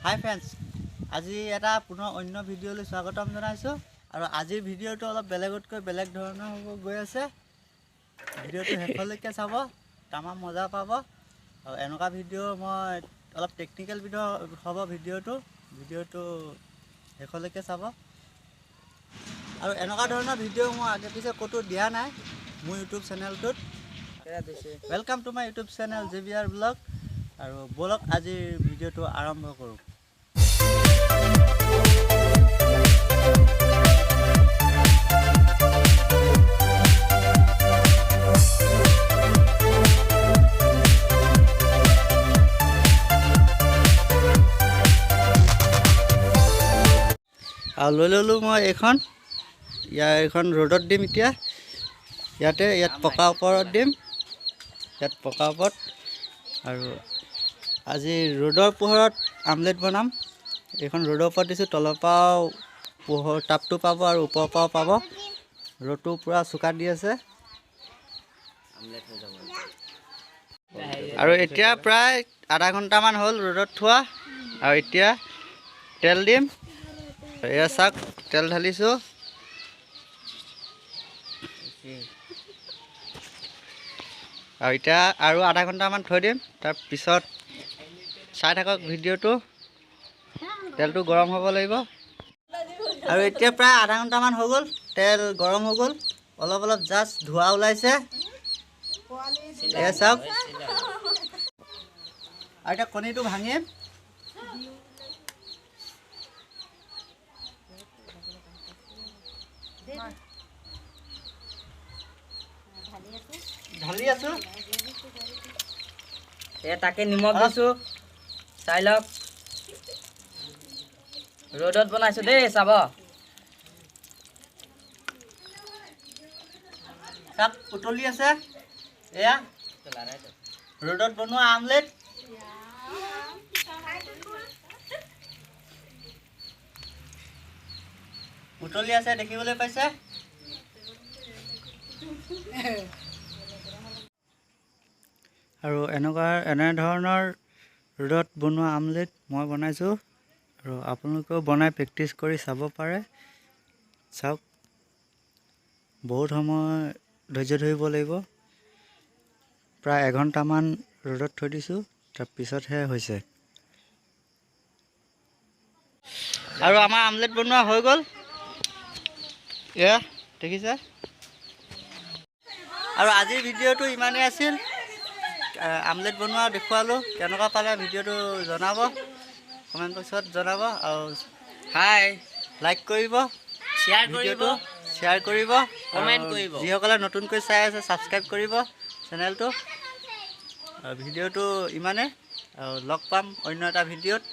হাই friends, আজি এটা পুনৰ অন্য ভিডিঅ'লৈ স্বাগতম জনাইছোঁ। আৰু আজিৰ ভিডিঅ'টো অলপ বেলেগতকৈ বেলেগ ধৰণৰ হ'ব গৈ আছে। ভিডিঅ'টো শেষলৈকে চাব, তামাম মজা পাব। আৰু এনেকুৱা ভিডিঅ' মই অলপ টেকনিকেল ভিডিঅ' হ'ব, ভিডিঅ'টো শেষলৈকে চাব। আৰু এনেকুৱা ধৰণৰ ভিডিঅ' মই আগে পিছে ক'তো দিয়া নাই মোৰ YouTube চেনেলটোত। Welcome to my YouTube channel J B R blog. আৰু ব'লক আজিৰ ভিডিঅ'টো আৰম্ভ কৰোঁ। আৰু লৈ ল'লোঁ মই এইখন, ইয়াৰ এইখন ৰ'দত দিম এতিয়া। ইয়াতে ইয়াত পকা ওপৰত দিম, ইয়াত পকা ওপৰত। আৰু আজি ৰ'দৰ পোহৰত আমলেট বনাম। এইখন ৰ'দৰ ওপৰত দিছোঁ, তলৰ পৰাও পোহৰ তাপটো পাব আৰু ওপৰৰ পৰাও পাব। ৰ'দটো পূৰা চোকা দি আছে। আৰু এতিয়া প্ৰায় আধা ঘণ্টামান হ'ল ৰ'দত থোৱা। আৰু এতিয়া তেল দিম। এয়া চাওক, তেল ঢালিছোঁ। আৰু এতিয়া আৰু আধা ঘণ্টামান থৈ দিম, তাৰপিছত চাই থাকক ভিডিঅ'টো। তেলটো গৰম হ'ব লাগিব। আৰু এতিয়া প্ৰায় আধা ঘণ্টামান হৈ গ'ল, তেল গৰম হৈ গ'ল, অলপ অলপ জাষ্ট ধোঁৱা ওলাইছে। এয়া চাওক। আৰু এতিয়া কণীটো ভাঙিম। ঢালি আছো। তাকে নিমখ দিছো, চাই লওক। ৰ'দত বনাইছো দেই, চাব। চাক উতলি আছে। এয়া ৰ'দত বনোৱা আমলেট। উতলি আছে, দেখিবলৈ পাইছে। আৰু এনেধৰণৰ ৰ'দত বনোৱা আমলেট মই বনাইছোঁ। আৰু আপোনালোকেও বনাই প্ৰেক্টিচ কৰি চাব পাৰে। চাওক, বহুত সময় ধৈৰ্য ধৰিব লাগিব। প্ৰায় এঘণ্টামান ৰ'দত থৈ দিছোঁ, তাৰপিছতহে হৈছে। আৰু আমাৰ আমলেট বনোৱা হৈ গ'ল। এয়া দেখিছে। আৰু আজিৰ ভিডিঅ'টো ইমানেই আছিল। আমলেট বনোৱা দেখুৱালোঁ, কেনেকুৱা পালে ভিডিঅ'টো জনাব, কমেণ্ট বক্সত জনাব। আৰু হাই লাইক কৰিব, শ্বেয়াৰ কৰিব, শ্বেয়াৰ কৰিব, কমেণ্ট কৰিব। যিসকলে নতুনকৈ চাই আছে ছাবস্ক্ৰাইব কৰিব চেনেলটো। আৰু ভিডিঅ'টো ইমানে, আৰু লগ পাম অন্য এটা ভিডিঅ'ত।